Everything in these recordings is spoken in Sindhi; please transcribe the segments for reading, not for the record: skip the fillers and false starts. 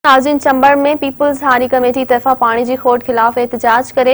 ناظرين چمبڙ ۾ پيپلز هاري ڪميٽي طرفان پاڻي جي کوٽ خلاف احتجاج ڪري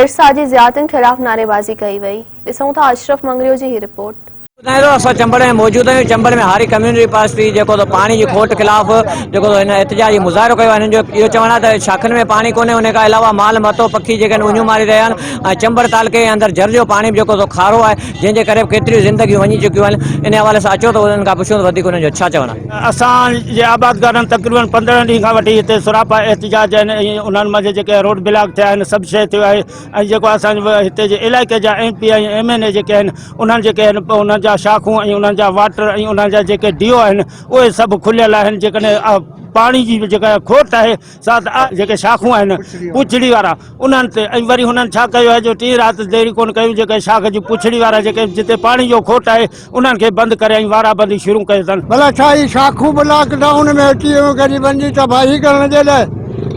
ارسا جي زيادتين خلاف نعريبازي ڪئي وئي ڏسون ٿا اشرف مڱريو جي هي رپورٽ. ٻڌائين ٿو اسان چمبڙ ۾ موجود آهيون چمبڙ ۾ هاري ڪميونٽي پارٽي جيڪو ته پاڻي جي کوٽ خلاف جيڪو ته هن احتجاجي مظاهرو ڪيو آهي هنن جو اهو چوڻ آهي ته شاخن ۾ پاڻي ڪونهي ان کان علاوه مال متو پکي جيڪي آهن اڃون ماري رهيا آهن ۽ چمبڙ تعلقي جي اندر جر جو پاڻي به جيڪو سو کارو آهي جنهن جي ڪري به ڪيتريون زندگيون وڃي چڪيون آهن ان حوالي سان اچو ته انهن کان پڇون ته وڌيڪ انهن جو ڇا چوڻ آهي. اسان جي آبادگارن تقريبن 15 ڏينهن کان وٺي هتي سراپا احتجاج آهن ۽ انهن منجهه جيڪي روڊ بلاڪ ٿيا آهن سڀ شيء ٿيو آهي ۽ جيڪو اسان جي هتي جي علائقي جا ايم پي ۽ ايم اين اي جيڪي آهن انهن جيڪي آهن انهن جا شاخون ۽ انهن جا واٽر ۽ انهن جا جيڪي ڊيو آهن اهي سڀ کليل آهن جيڪڏهن پاڻي جي جيڪا کوٽ آهي سا ته جيڪي شاخون آهن پڇڙي وارا انهن تي ۽ وري هنن ڇا ڪيو آهي جو ٽين رات ديري ڪونه ڪيون جيڪي شاخ جي پڇڙي وارا جيڪي جتي پاڻي جو کوٽ آهي انهن کي بند ڪري ۽ وارا بندي شروع ڪئي اٿن. ڀلا ڇا هي شاخون به لاڪ ڊائون ۾ اچي ويون غريبن جي تباهي ڪرڻ جي لاء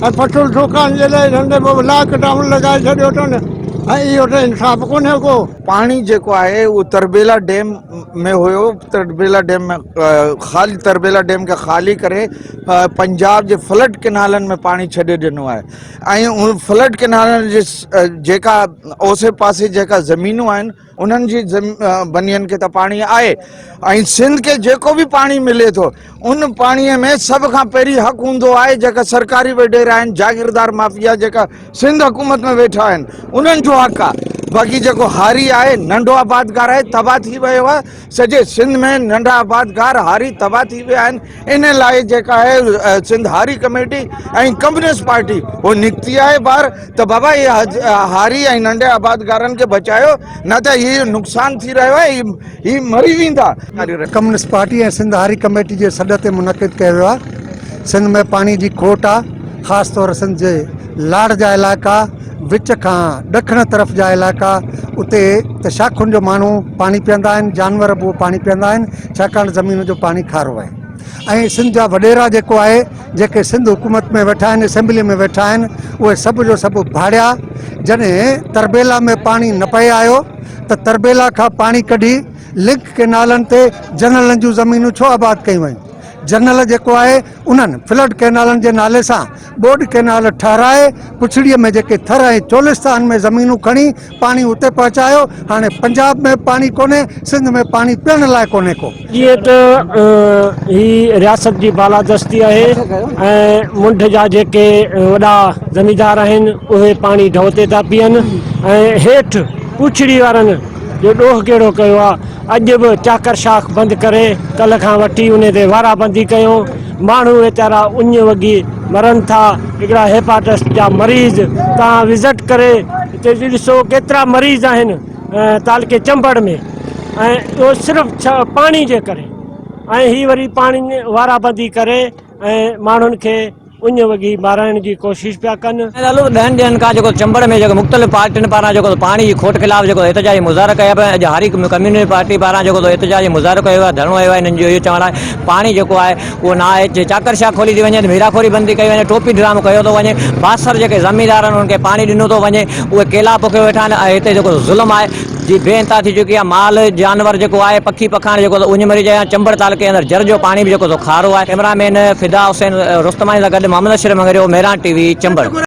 ۽ فصل سڪائڻ جي لاء هنن تي به لاڪ ڊائون لڳائي ڇڏيو اٿن ۽ اهو ته انصاف ڪونهي ڪو. پاڻي جيڪو آهي اهو تربيلا ڊيم ۾ هيو تربيلا ڊيم ۾ خالي تربيلا ڊيم کي خالي ڪري پنجاب جي فلڊ ڪينالن ۾ پاڻي ڇڏي ڏنو آهي ۽ ان فلڊ ڪينالن جي جيڪا اوسي پاسي جيڪا زمينون آهن انهن جي بنين کي ته پاڻي آهي ۽ سنڌ کي جيڪو به پاڻي ملي ٿو ان پاڻي ۾ سڀ کان پهرين حق هوندو آهي جيڪا سرڪاري وڏيرا آهن جاگيردار مافيا جيڪا سنڌ حڪومت ۾ ويٺا آهن انهن جو حق آهي باقي جيڪو هاري آهي ننڍو آبادگار آهي تباهه ٿي ويو آهي سڄي سنڌ ۾ ننڍا آبادگار هاري تباهه ٿي ويا آهن ان لاء جيڪا آهي سنڌ هاري ڪميٽي ۽ ڪميونسٽ پارٽي هو نڪتي آهي ٻاهر ته بابا هي هاري ۽ ننڍي آبادگارن کي بچايو نه ته هي نقصان ٿي رهيو آهي هي مري ويندا. ڪميونسٽ پارٽي ۽ سنڌ هاري ڪميٽي جي سڏ تي منعقد ڪيو ويو آهي سنڌ ۾ پاڻي جي کوٽ آهي خاص طور سنڌ جي لاڙ جا علائقا وچ کان ڏکڻ طرف جا علائقا اتي ته شاخن جو ماڻهو پاڻي پيئندا آهن جانور به اهو پاڻي پيئندا آهن ڇاڪاڻ زمين جو پاڻي کارو آهي ۽ سنڌ جا وڏيرا جيڪو آهي جيڪي سنڌ حڪومت ۾ ويٺا آهن اسيمبلي ۾ ويٺا آهن اهي سڀ جو سڀ ڀاڙيا جڏهن تربيلا ۾ پاڻي نه پئي آيو ته تربيلا کان پاڻي ڪڍي لنڪ ڪينالن تي جنرلن جون زمينون ڇو آباد ڪيون ويون جنرل جيڪو آهي انهن فلڊ ڪئنالن جي نالي سان ٻوڏ ڪئنال ٺهرائي پڇڙيء ۾ جيڪي ٿر ۽ چولستان ۾ زمينون کڻي پاڻي اتي پهچايو، هاڻي پنجاب ۾ به پاڻي ڪونهي، سنڌ ۾ پاڻي پيئڻ لاء ڪونهي ڪو. جيئن ته هي رياست جي بالادستي آهي ۽ منڍ جا جيڪي وڏا زميندار آهن اهي پاڻي ڍؤ تي ٿا پيئن ۽ هيٺ پوڇڙي وارن جو ڏوهه ڪهڙو ڪيو آهي اڄ به چاڪر شاخ بند ڪري ڪلهه کان وٺي انهي تي وارا بندي ڪيو ماڻهو ويچارا اڃ وڳي مرن ٿا هڪڙا هيپاٽس جا مريض تان وزٽ ڪري هتي ڏسو ڪيترا مريض آهن تعلقي چمبڙ ۾ ۽ اهو صرف پاڻي جي ڪري ۽ هي وري پاڻي وارا بندي ڪري ۽ ماڻهن کي اڃ وڳي مارائڻ جي ڪوشش پيا ڪن. تعلق ڏهن ڏينهن کان جيڪو چمبڙ ۾ جيڪو مختلف پارٽين پاران جيڪو پاڻي جي کوٽ خلاف جيڪو احتجاجي مظاهرو ڪيا پيا اڄ هاري ڪميونسٽ پارٽي پاران جيڪو احتجاجي مظاهرو ڪيو ويو آهي ڌرڻو هنيو آهي انهن جو اهو چوڻ آهي پاڻي جيڪو آهي اهو نه آهي جي چاڪر شاهه کولي ٿي وڃي ته ميرا خوري بند ٿي ڪئي وڃي ٽوپي ڊرامو ڪيو ٿو وڃي بااثر جيڪي زميندار آهن انهن کي پاڻي ڏنو ٿو وڃي اهي ڪيلا پوکيو ويٺا آهن ۽ هتي جيڪو ظلم آهي جي بي انتها ٿي چڪي آهي مال جانور جيڪو آهي پکي پکاڻ جيڪو اڃ مري جا چمبڙ تعلقي اندر جر جو پاڻي به جيڪو سو کارو آهي ڪئميرا مين فدا حسين رستماڻي سان گڏ محمد اشرف مڱريو مهراڻ ٽي وي چمبڙ.